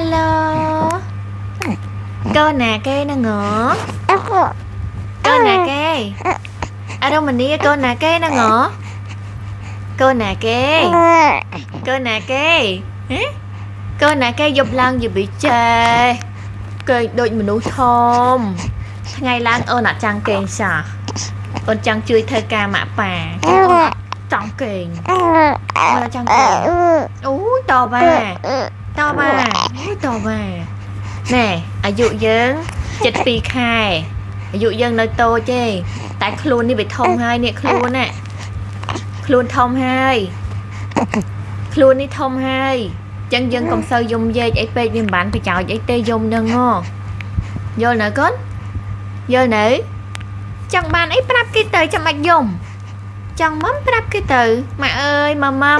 Hello កូនណាគេហ្នឹងហ៎កូនណាគេអរមនីកូនណាគេហ្នឹងហ៎កូនណាគេកូនណាគេហ៎កូនណាគេយប់ឡើងយប់បិចេគេដូចមនុស្សធំថ្ងៃឡើងអូនអត់ចង់គេងសោះអូនចង់ជួយធ្វើការម៉ាក់ប៉ាអូនអត់ចង់គេងអូនអត់ចង់គេងអូយតវ៉ាតវ៉ាអូយតវ៉ាណែអាយុយើង72ខែអាយុយើងនៅតូចទេតែខ្លួននេះវាធំហើយនេះខ្លួនណាខ្លួនធំហើយខ្លួននេះធំហើយចឹងយើងកុំសូវយំយែកអីពេកវាមិនបានប្រយោជន៍អីទេយំនឹងហ៎យល់នៅកូនយល់នៅចង់បានអីប្រាប់គេទៅចាំបាច់យំចង់មុំប្រាប់គេទៅម៉ាក់អើយម៉ាម៉ាំ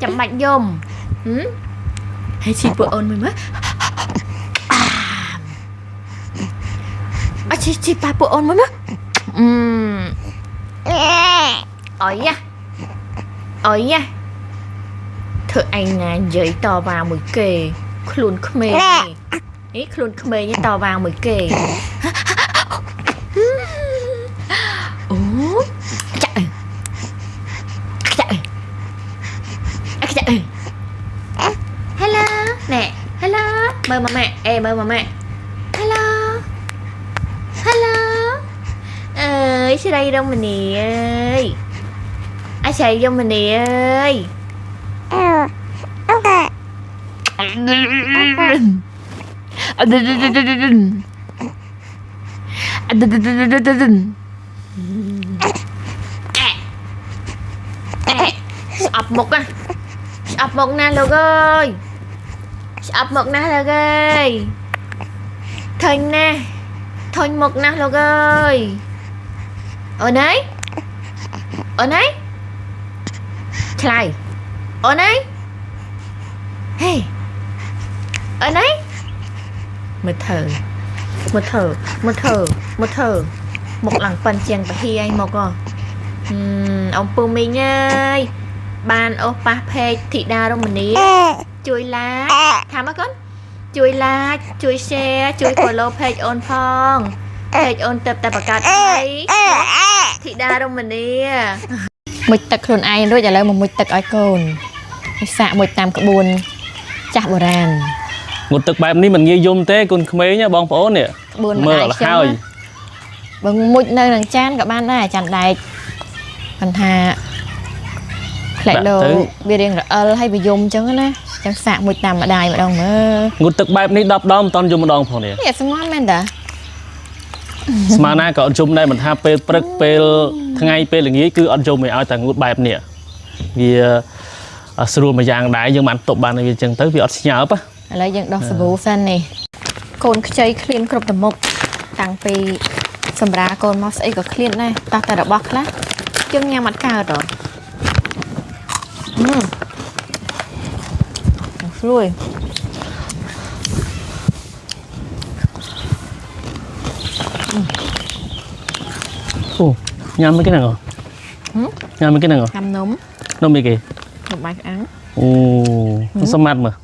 ចាំបាច់យំហឹមហើយជីពួកអូនមួយមើលអជីជីប៉ាពួកអូនមួយមើលអឺអីយ៉ាអីយ៉ាធ្វើឯងណានិយាយតវ៉ាមួយគេខ្លួនក្មេងនេះខ្លួនក្មេងនេះតវ៉ាមួយគេអូចាក់ចាក់ចាក់ Hello ណែ Hello មើលម៉ាម៉ាអេមើលម៉ាម៉ា Hello Hello អើយស្រីរមនីអើយអាស្រីរមនីអើយអេស្អប់មុខណាស្អប់មុខណាស់លោកអើយស្អប់មុខណាស់លោកអើយធុញណាស់ធុញមុខណាស់លោកអើយអូនអើយអូនអើយឆ្លើយអូនអើយហេអូនអើយមើលធ្វើមើលធ្វើមើលធ្វើមើលធ្វើមុខឡើងប៉ិនជាងពហិឯងមកហ៎ហឹមអ៊ំពូមីងអើយបានអូសប៉ះផេកធីតារមនីជួយ like ថាមកកូនជួយ like ជួយ share ជួយ follow page អូនផង page អូនទៅតែបង្កើតថ្មីធីតារមនីមុជទឹកខ្លួនឯងរួចឥឡូវមកមុជទឹកឲ្យកូននេះសាកមុជតាមក្បួនចាស់បុរាណ ងូតទឹកបែបនេះមិនងាយយំទេកូនក្មេងណាបងប្អូននេះ ក្បួន មើល ម្ដាយ អត់ហើយ ខ្ញុំណាបើមុជនៅនឹងចានក៏បានដែរចានដែកគាត់ថាផ្លែលោវារៀងរអិលហើយវាយំអញ្ចឹងណាអញ្ចឹងសាកមុជតាមម្ដាយម្ដងមើល ងូតទឹកបែបនេះ10ដងមិនតាន់យំម្ដងផងនេះ នេះស្ងំមែនតា ស្មានណាក៏អត់យំដែរមិនថាពេលព្រឹកពេលថ្ងៃពេលល្ងាចគឺអត់យំឯឲ្យតែងូតបែបនេះវាស្រួលមួយយ៉ាងដែរយើងបានទប់បានវាអញ្ចឹងទៅវាអត់ស្ញើបណា ឥឡូវយើងដោះសាប៊ូសិននេះកូនខ្ចីឃ្លានគ្រប់តមុខតាំងពីសម្រាកូនមកស្អីក៏ឃ្លានដែរតោះតែរបស់ខ្លះយើងញ៉ាំអត់កើតហ៎អឺស្រួយ អូញ៉ាំមិនគេហ្នឹងហ៎ញ៉ាំមិនគេហ្នឹងហ៎ ញ៉ាំនំ នំអីគេ នំបាយក្អាំង អូសម្មាត់មើល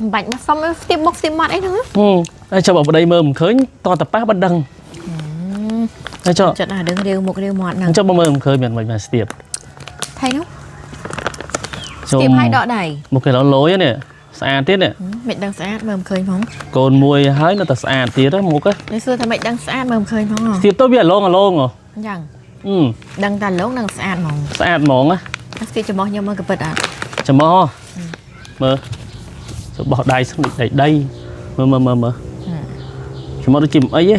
មិនបាច់មកសុំស្ទាបមុខស្ទាបមាត់អីហ្នឹង ហឹមហើយចុះបើប្តីមើលមិនឃើញតតប៉ះបាត់ដឹងហើយចុះ ចិត្តអារឿងរាវមុខរាវមាត់ហ្នឹង ចុះបើមើលមិនឃើញមានមិនមកស្ទាប ថៃនោះស្ទាបឲ្យដកដៃ មកគេឡលយនេះស្អាតទៀតនេះ មិនដឹងស្អាតមើលមិនឃើញផង កូនមួយហើយនៅតែស្អាតទៀតហ៎មុខហ៎ នេះសួរថាមិនដឹងស្អាតមើលមិនឃើញផងហ៎ ស្ទាបទៅវាអាឡងអាឡងហ៎ អញ្ចឹង អឺ ដឹងតែលោកនឹងស្អាតហ្មង ស្អាតហ្មងណា ស្ទាបច្រមុះខ្ញុំមើលកពិតអត់ ច្មោះមើលទៅបោះដៃស្មិចដីដីមើលមើលមើលមើលច្មោះដូចជាមិនអីទេ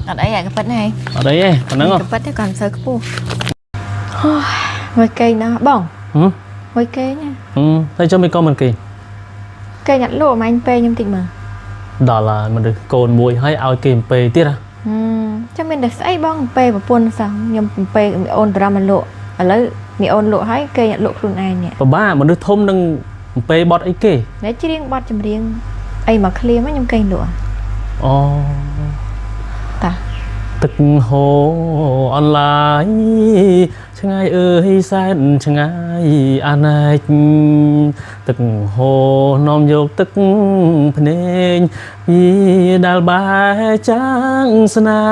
អត់អីអាកពិតណា អត់អីទេប៉ុណ្ណឹងហ៎ កពិតទេគាត់មិនសូវខ្ពស់អូយមួយកេងណាស់បង ហឹម មួយកេងណា ហឹមតែចុះមិនក៏មិនគេ កេងអត់លក់អញពេខ្ញុំតិចមើល ដល់ហើយមនុស្សកូនមួយហើយឲ្យគេអំពេទៀតហ៎ ហឹមចាំមានតែស្អីបងពេប្រពន្ធសោះខ្ញុំពេអូនប្រាំមកលក់ឥឡូវមីអូនលក់ហើយកេងអត់លក់ខ្លួនឯងនេះ ពិបាកមនុស្សធំនឹងអំពេបត់អីគេ ណែច្រៀងបទចម្រៀងអីមកឃ្លាមកខ្ញុំកេងលក់ អូ តា ទឹកហូរអនឡាយឆ្ងាយអើយសែនឆ្ងាយអាណែកទឹកហូរនាំយកទឹកភ្នែកពីដែលបែកចាំងស្នេ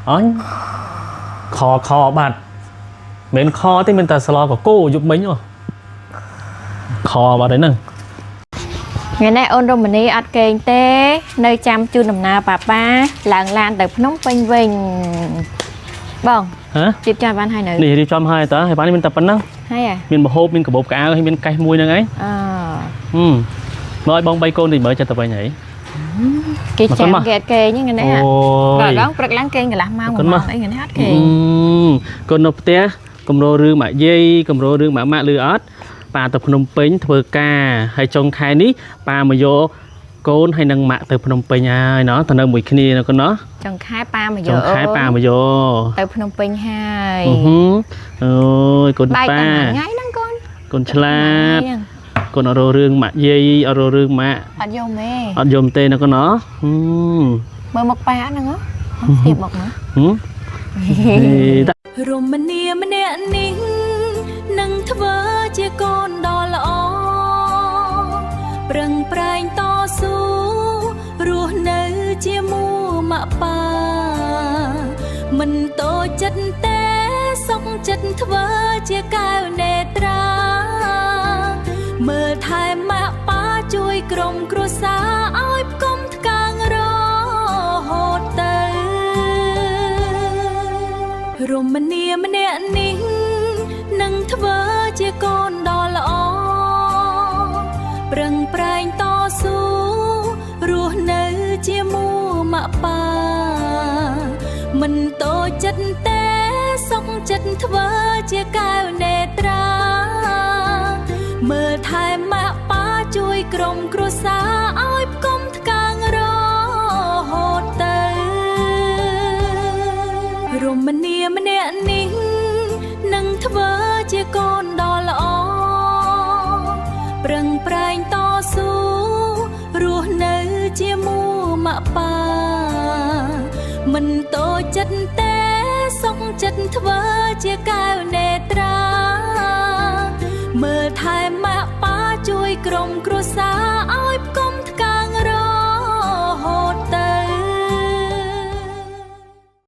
ហ៍អញខខបាត់មិនខទេមានតែស្លកកោយប់មិញហ៎ខបាត់ហើយហ្នឹង ថ្ងៃនេះអូនរមនីអត់គេងទេ នៅចាំជូនដំណើរប៉ាប៉ាឡើងឡានទៅភ្នំពេញវិញបង ហ៎ រៀបចំបានហើយនៅ នេះរៀបចំហើយតើហើយបាននេះមានតែប៉ុណ្ណឹង ហើយអា មានម្ហូបមានកបោបកៅហើយមានកេះមួយហ្នឹងឯង អឺ ហឹមមកឲ្យបងបីកូនតិចមើលចិត្តទៅវិញហី គេ មកមក ចាំគេអត់គេងហ្នឹងថ្ងៃនេះ អូយ ដល់ដងព្រឹកឡើងគេងកន្លះម៉ោង អរគុណមក មួយម៉ោងអីថ្ងៃនេះអត់គេង កូននៅផ្ទះកម្ររឿងម៉ាក់យាយកម្ររឿងម៉ាក់ម៉ាក់លឺអត់ប៉ាទៅភ្នំពេញធ្វើការហើយចុងខែនេះប៉ាមកយកកូនហើយនឹងម៉ាក់ទៅភ្នំពេញហើយណោះទៅនៅមួយគ្នាណាកូនណោះ ចុងខែប៉ាមក ចុ យក ងខែប៉ាមកយក ទៅភ្នំពេញហើយ អឺហឺអូយកូន បែក ប៉ា តែមួយថ្ងៃហ្នឹងកូន កូនឆ្លាត ថ្ងៃហ្នឹង កូនអត់រករឿងម៉ាក់យាយអត់រករឿងម៉ាក់ អត់យំទេ អត់យំទេណាកូនណោះហឹម មើលមុខប៉ាហ្នឹងហ៎ស្ទាបមកណា ហឹមនេះតា រមនាម្នាក់នេះនឹងធ្វើជាកូនដ៏ល្អប្រឹងប្រែងតស៊ូរស់នៅជាមួម៉ាក់ប៉ាមិនតូចចិត្តទេសុខចិត្តធ្វើជាកែវនេត្រាមើលថែម៉ាក់ប៉ាជួយក្រុមគ្រួសារឲ្យផ្គុំថ្កាងរហូតទៅ រមនាម្នាក់នេះនឹងធ្វើជាកូនដ៏ល្អប្រឹងប្រែងតស៊ូរស់នៅជាមួម៉ាក់ប៉ាមិនតូចចិត្តទេសុខចិត្តធ្វើជាកែវនេត្រាមើលថែម៉ាក់ប៉ាជួយក្រុមគ្រួសារឲ្យផ្គុំថ្កាងរហូតទៅ រមនាម្នាក់នេះនឹងធ្វើជាកូនដ៏ល្អប្រឹងប្រែងតស៊ូរស់នៅជាមួម៉ាក់ប៉ាមិនតូចចិត្តទេសុខចិត្តធ្វើជាកែវនេត្រាមើលថែម៉ាក់ប៉ាជួយក្រុមគ្រួសារ